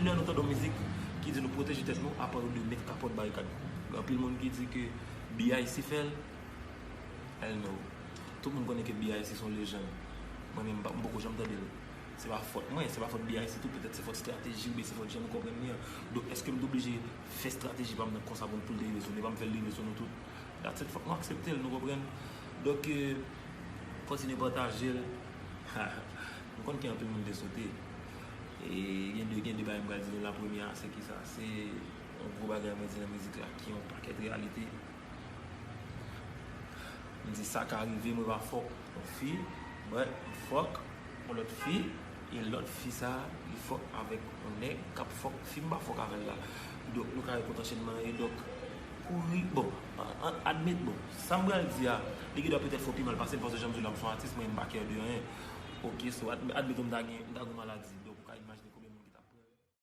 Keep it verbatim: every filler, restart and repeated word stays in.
Lè nou tande yon mizik ki di nou pwoteje tèt nou, apa nou dwe met kapòt, barikad. Gen anpil moun ki di ke B I C fè l. Hell no. Tout moun konnen ke B I C se yon lejann. Mwen menm, m pa- m poko janm tande l. Se pa fòt mwen, se pa fòt B I C tou, petèt se fòt estrateji oubyen se fòt jan nou konprann li an. Donk, èske m t oblije fè estrateji pa m nan konsa pou m, pou l te rive sou nou, e pa m fè l rive sou nou tout? That's it, fòk nou aksepte l, nou konprann? Donk, euh, kontinye pataje l. M konn gen anpil moun te sote. E gen de, gen de bagay m pral di nou la, premye a, se ki sa? Se yon gwo bagay mwen di nan mizik la, ki yon pakèt reyalite. M di sa ka rive, mwen pa fòk yon fi, but m fòk yon lòt fi, e lòt fi sa, li fòk avèk yon nèg k ap fòk fi m pa fòk avè l la. Donk, nou ka wè potansyèlman, e donk, kouri, bon, an- an- admit, bon, sa m pral di a, li gen dwa petèt fè w pi mal pase m, paske jan m di w la, m se yon atis, mwen m pa care de anyen. Ok, so, ad- admit m ta gen, m ta gen yon maladi.